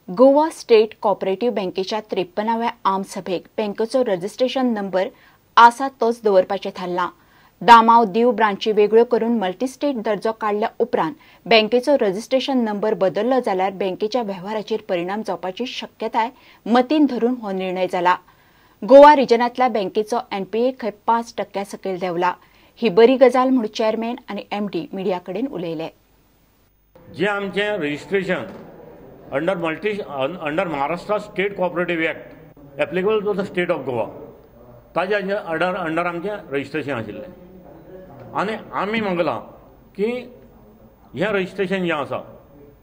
Goa state cooperative बँकेच्या 53व्या आमसभेक बँकेचो registration number आसा तोच दवरपाचें थारलां. दामाव दीव ब्रांची वेगळ्यो करून मल्टीस्टेट दर्जो काडल्या उपरांत बँकेचो रजिस्ट्रेशन नंबर बदल्लो जाल्यार बँकेच्या वेव्हाराचेर परिणाम जावपाची शक्यताय मतीन धरून हो निर्णय जाला. गोवा रिजनांतल्या बँकेचो एनपीए खंय 5% सकयल देंवला. ही बरी गजाल म्हूण चेअरमॅन आनी एमडी मिडिया कडेन उलयले. जे आमचें registration under under Maharashtra State Cooperative Act applicable to the state of Goa ताजे अंडर आमचें रजिस्ट्रेशन आशिल्लें आनी आमी मागलां की हें रजिस्ट्रेशन जें आसा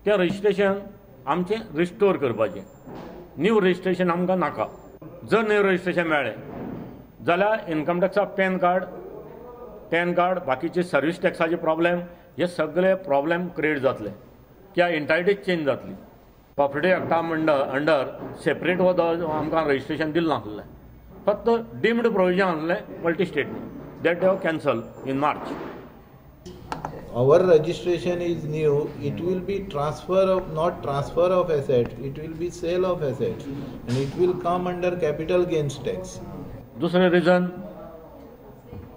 तें रजिस्ट्रेशन आमचें रिस्टोर करपाचें. न्यू रजिस्ट्रेशन आमकां नाका. जर न्यू रजिस्ट्रेशन मेळ्ळें जाल्यार इन्कम टॅक्सा पॅन कार्ड बाकीचे सर्वीस टॅक्साचे प्रॉब्लेम हे सगळे प्रॉब्लेम क्रिएट जातले किंवा एंटायटीच चेंज जातली. कॉपरेटिव्ह एक्टा अंडर सेपरेट हो आमकां रजिस्ट्रेशन दिलें नासलें, फक्त डिम्ड प्रोविजन आसलें multi state that have cancel in March. Our registration is new. It will be transfer of, not transfer of assets, it will be sale of assets and it will come under capital gains tax. दुसरें reason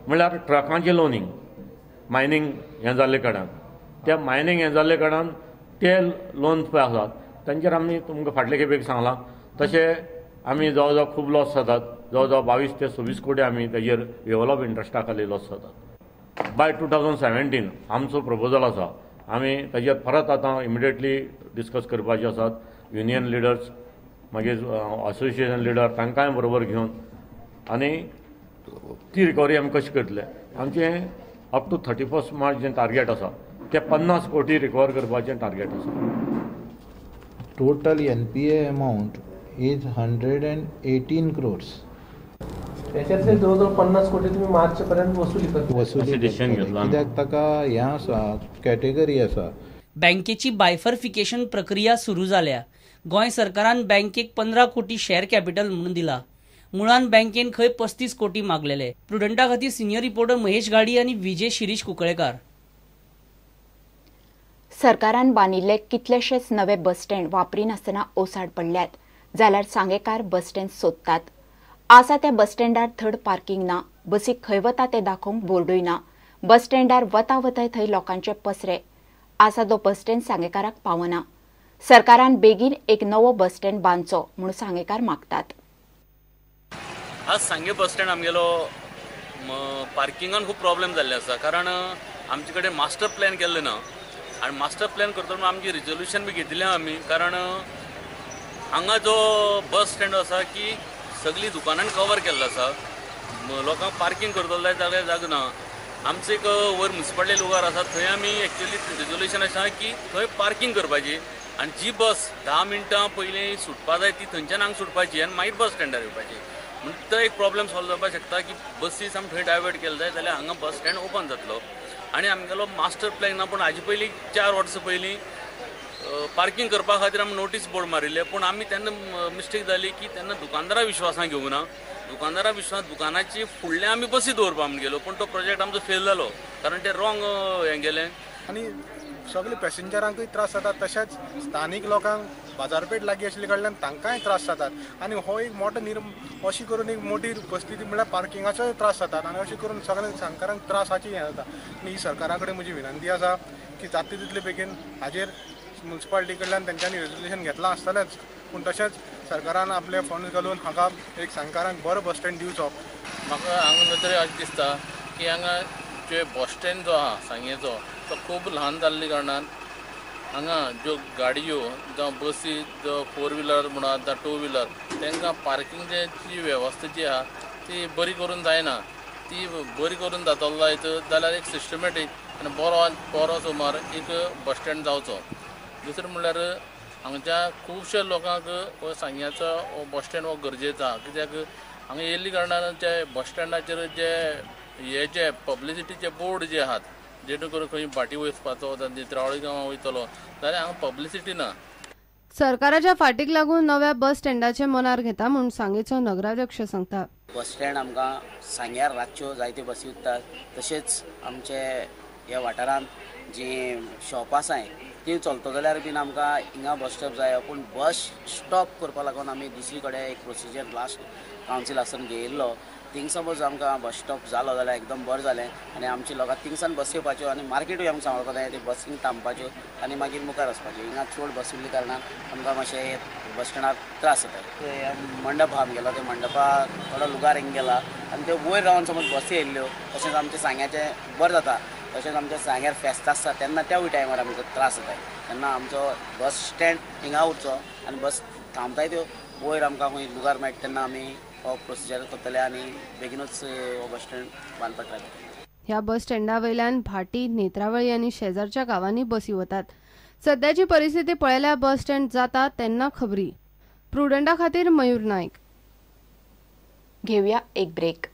म्हणल्यार ट्रकांचें लोनींग mining हें जाल्ले कारणान, त्या mining हें जाल्ले कारणान ते लोन पळय आसात तांचेर आमी तुमकां फाटले खेपेक सांगलां. तशें आमी जवळ जवळ खूब लॉस जातात, जवळ जवळ 22 ते 26 कोटी आमी तेजेर लेवल ऑफ इंट्रस्टा खाली लॉस जातात. बाय 2017 आमचो प्रपोजल आसा, आमी ताजेर परत आतां इमिडिएटली डिस्कस करपाचे आसात. युनियन लिडर्स मागीर असोसिएशन लिडर तांकांय बरोबर घेवन आनी ती रिकवरी आमी कशी करतले. आमचें अप टू 31 मार्च जें टार्गेट आसा तें 50 कोटी रिकवर करपाचें टार्गेट आसा. Total NPA amount is 118 crores. त्याच्यातले जवळजवळ 50 कोटी तुम्ही मार्च पर्यंत वसुली करता, कित्याक ताका हें आसा कॅटेगरी आसा. बँकेची बायफर्फिकेशन प्रक्रिया सुरू जाल्या. गोंय सरकारान बँकेक 15 कोटी शेअर कॅपिटल म्हणून दिला. मुळान बँकेन खंय 35 कोटी मागलेले. प्रुडंटा खातीर सिनियर रिपोर्टर महेश गाडी आनी विजय शिरीष कुंकळेकार. सरकारान बांदिल्ले कितलेशेच नवे बस स्टँड वापरिनासतना ओसाड पडल्यात, जाल्यार सांगेकार बस स्टँड सोदतात. आसा त्या बस स्टँडार थर्ड पार्किंग ना, बसी खंय वता तें दाखोवंक बोर्डूय ना. बस स्टँडार वता वताय थंय लोकांचे पसरे. आसा तो बस स्टँड सांगेकाराक पावना. सरकारान बेगीन एक नवो बस स्टँड बांदचो म्हूण सांगेकार मागतात. आज सांगे बस स्टँड आमगेलो पार्किंगान खूब प्रॉब्लेम जाल्ले आसा, कारण आमचे कडेन मास्टर प्लॅन केल्ले ना आनी मास्टर प्लॅन करतना आमची रिजोल्युशन बी घेतिल्लें आमी, कारण हांगा जो बस स्टँड आसा की सगळीं दुकानान कवर केल्लो आसा, लोकांक पार्किंग करतलो जाल्यार जागो ना. आमचो एक वयर म्युनिसिपालिटी लुगार आसा, थंय आमी एक्चुअली रिजोल्युशन आसा की थंय पार्किंग करपाची आनी जी बस 10 मिनटां पयलीं सुटपा जाय ती थंयच्यान हांगा सुटपाची आनी मागीर बस स्टँडार येवपाची. म्हण तो एक प्रॉब्लेम सॉल्व जावपाक शकता की बसीस आमी थंय डायवर्ट केले जाय जाल्यार हांगा बस स्टँड ओपन जातलो. आनी आमगेलो मास्टर प्लॅन ना, पूण हाजे पयलीं 4 वर्सां पयलीं पार्किंग करपा खातीर आमी नोटीस बोर्ड मारिल्ले, पूण आमी तेन्ना मिस्टेक जाली की तेन्ना दुकानदारा विश्वासान घेवंक ना. दुकानदारा विश्वास दुकानाची फुडले आमी बसी दवरपा म्हूण गेलो, पूण तो प्रोजेक्ट आमचो फेल जालो कारण ते रॉंग हें गेलें. आनी सगळे पॅसेंजरांकूय त्रास जातात, तशेंच स्थानीक लोकांक बाजारपेठ लागीं आशिल्ले कडल्यान तांकांय त्रास जातात. आनी हो एक मोठो अशी करून एक मोठी परिस्थिती म्हळ्यार पार्किंगाचोय त्रास जातात आनी अशें करून सगळ्या सांगकारांक त्रासाची हें जाता. आनी ही सरकारा कडेन म्हजी विनंती आसा की जाता तितले बेगीन हाजेर म्युनिसिपालिटी कडल्यान तेंच्यांनी रेजोल्युशन घेतलां आसतलेंच, पूण तशेंच सरकारान आपले फंड्स घालून हांगा एक सांगकारांक बरो बस स्टँड दिवचो. म्हाका हांगा नदरे अशें दिसता की हांगा जे बस स्टँड जो आहा सांगेचो तो खूब ल्हान जाल्ले कारणान हांगा ज्यो गाडयो जावं बसी जावं 4 व्हिलर म्हणात जावं 2 व्हिलर तांकां पार्किंगची वेवस्था जी आहा ती बरी करून जायना. ती बरी करून जातलो जायत जाल्यार एक सिस्टमॅटीक आनी बरो बरो सुमार एक बस स्टँड जावचो. दुसरें म्हणल्यार हांगच्या खुबश्या लोकांक हो सांग्याचो हो बस स्टँड हो गरजेचो आहा, कित्याक हांगा येयल्ले कारणान जे बस स्टँडाचेर जे हे जे पब्लिसिटीचे बोर्ड जे आहात जेणे करून खंय भाटी वचपाचो जावं नेत्रावळी गांवां वयतलो जाल्यार हांगा पब्लिसिटी ना. सरकाराच्या फाटीक लागून नव्या बस स्टँडाचे मनार घेता म्हूण सांगेचो नगराध्यक्ष सांगता. बस स्टँड आमकां सांग्यार रातच्यो जायत्यो बसी उत्तात, तशेंच आमचे ह्या वाठारांत जी शॉपां आसाय ती चलतो जाल्यार बीन आमकां हिंगा बस स्टॉप जाय, पूण बस स्टॉप करपा लागून आमी दुसरी कडेन एक प्रोसिजर लास्ट कावन्सिल आसून घेयिल्लो. थिंग समज आमकां बस स्टॉप जालो जाल्यार एकदम बरें जालें आनी आमची लोकां थिंगसान बस येवपाच्यो आनी मार्केटूय आमकां सांबाळपाक जाय, ते बसीन थांबपाच्यो आनी मागीर मुखार वचपाच्यो. हिंगा चड बस उरल्या कारणान आमकां मातशें बस स्टँडार त्रास जाता. मंडप आहा आमगेलो, ते मंडपा थोडो लुगार हिंग गेला आनी ते वयर रावन समज बसी येयल्ल्यो तशेंच आमचें सांग्याचें बरें जाता. तशेंच आमच्या सांग्यार फेस्त आसता तेन्ना त्यावूय टायमार आमकां त्रास जाता. तेन्ना आमचो बस स्टँड हिंगा उरचो आनी बस थांबताय त्यो वयर आमकां खंय लुगार मेळटा तेन्ना आमी हो प्रोसिजर करतले आनी बेगीनूच हो बस स्टँड बांदपाक ट्राय करतले. ह्या बस स्टँडा वयल्यान भाटी, नेत्रावळी आनी शेजारच्या गांवांनी बसी वतात. सद्याची परिस्थिती पळयल्यार बस स्टँड जाता तेन्ना खबरी. प्रुडंटा खातीर मयूर नायक. घेवया एक ब्रेक.